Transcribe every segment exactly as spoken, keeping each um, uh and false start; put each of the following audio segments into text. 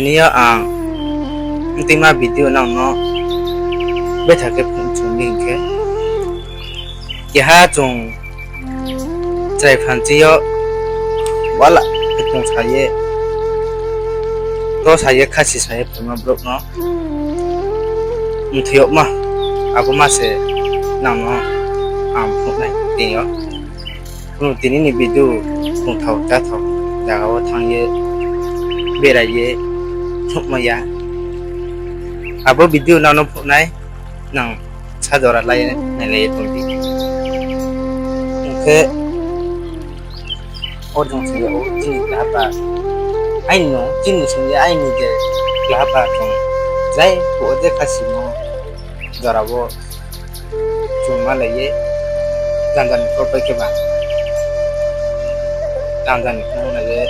Tini yo ang mtima video nang no betha khe phung chung di hing khe, keha chung chrai phanchi yo wala khe tongsa ye, dosa ye, khasi sa ye phaima brouh no mthoi yagma, abo ma se nang no ang phnuh nai tini yo. Kunu tini ni video tongthao cháthao zaga wo thanng ye, berai ye phnuhmai ya. Abo video nang no phnuh nai, nang sa jora lai ye nailai ye tong di. Hing khe o jong se o chini klahapa, aini no chini sing ye aini je klahapa chung jai phuh wo je khasimo jora wo chung malai ye, janja ni kau pai khe ba, janja ni kau nai ye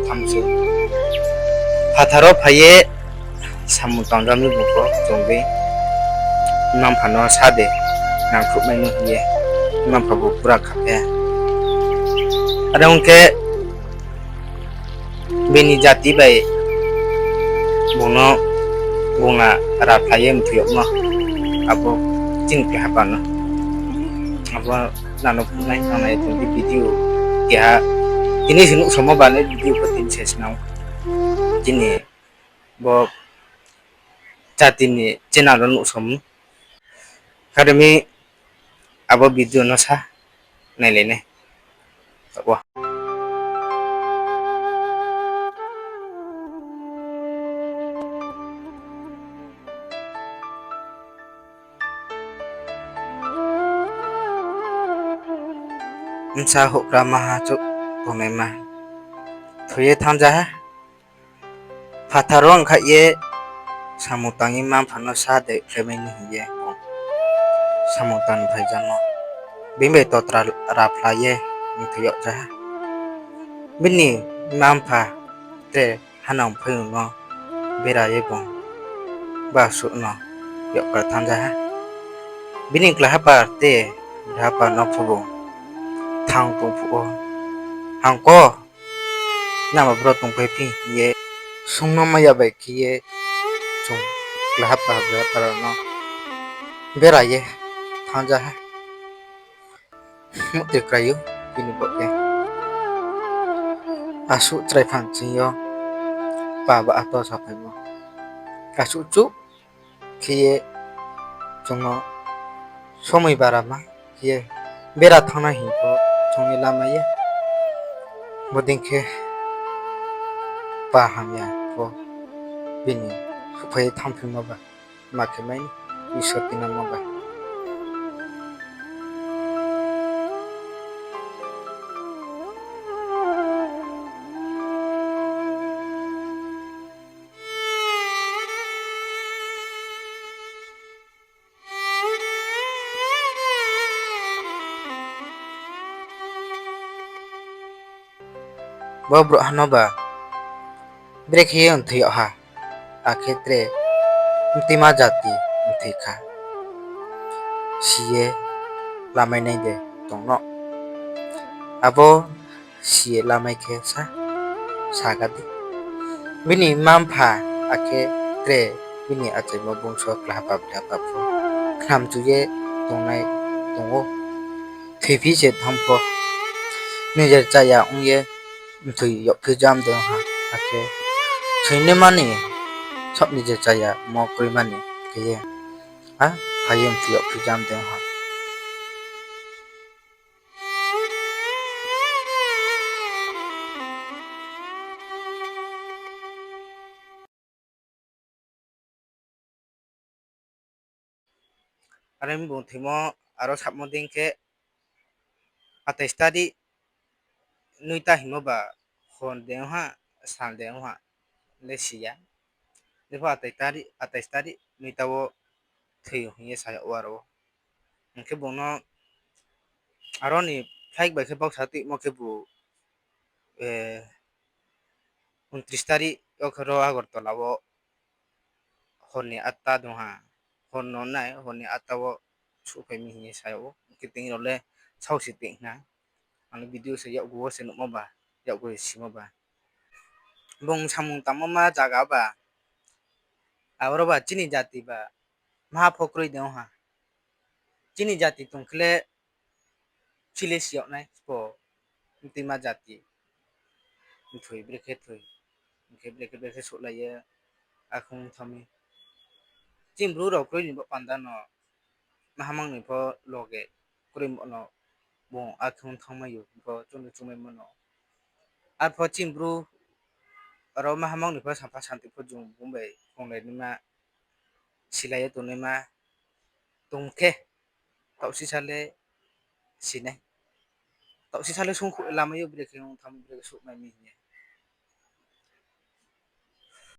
tham se. Phathar wo phai ye samung tang ja mi bung pho chung dei, mma-mpha no sa de, nangkhruhmai no hing ye, mma-mpha bu pura kha phi. Are ong khe bini jati bai bung no, bung na raphlai ye mthoi yagmo, abo chini klahapa no. Abo nang no phnuh nai, nang nai tong di video keha. Tini se nuhsaomo ba le video pho tini se snang. Chini bo jati ni channel wo nuhsaomo. Kha ri mi abo video no sa nailai nai. Taoh wo. Bsa houhgra maha chouh tongnaima thoi ye thanng ja ha. Phathar wo ongkha ye samung tang ye mma-mpha no sa de khlaimai ni hing ye bung samung tang ni phaijamo. Bini bai totra raphlai ye mthoi yag ja ha. Bini mma-mpha tre hanang phai no bera ye bung basuh no yagkar thanng ja ha. Bini klahapa te, klahapa no pho bung thanng tong phuh wo, hangko, nangba bro tongpai phi hing ye, sungno mai ya bai khe ye, chung klahapa, klahapa rao no bera ye thanng ja ha. Muhtoi krai ou, bini bo khe. Asuh chrai phanching yo pa ba ato saphaimo. Asuh chuh khe ye chung no somoi bara ma khe ye bera thanng nai hing pho chung ye lamai ye. Bodei khe pa hamya pho bini souhphai ye thanngphimo ba, ma khe mai ni Isor tinamo ba. Bo brouhha no ba brekhe ye mthoi yag ha, akhe tre mtima jati mthoi kha, si ye lamai nai de tong no? Abo si ye lamai khe sa, saga di. Bini mma-mpha akhe tre bini achaimo bungso klahapa, klahapa pho khnamchu ye tongnai tong ou. Thoiphi se thanng pho, nijer chaya ong ye mthoi yagphi jam de ha, akhe thoinaima ni sab nijer chaya mo kroima ni khe ye, a, phai ye mthoi yagphi jam de ha. Are bung thoimo aro samo dei khe, atais tarik noita hingmo ba hor de ong ha, sal de ong ha, le si ya. Jepho atais tarik, atais tarik noita wo thoi hing ye sa yag ou aro. Hing khe bung no aro ni flight bai khe baksa tuimo khebu, untris tarik yo khe ro Agartala wo hor ni atta dong ha, hor no nai, hor ni atta wo souhphai mi hing ye sa yag ou. Hing khe tini rao le saosi tei hna. Ang ni video se yakgu wo se nuhmo ba, yakgu se simo ba. Bung samung tangmo ma zaga ba, aboro ba chini jati ba maha pho kroi de ong ha. Chini jati tong khe le chile si yag nai sbo, mtuima jati. Mthoi brekhe thoi, hing khe brekhe brekhe souhlai ye, akhe ong thanng mi. Chini Bru rao kroi ni bo panda no, maha mang ni pho loge kroi bo no, bung akhe ong thanngmai ou, hing pho chung no chungmaimo no. Arpho chini Bru aro maha mang ni pho sampha santi pho chung bung bai tonglai naima, silai ye tongnaima tong khe, taohsisa le si nai. Taohsisa le sungkhuh lamai ou, brekhe ong thanng mi, brekhe souhmai mi hing ye.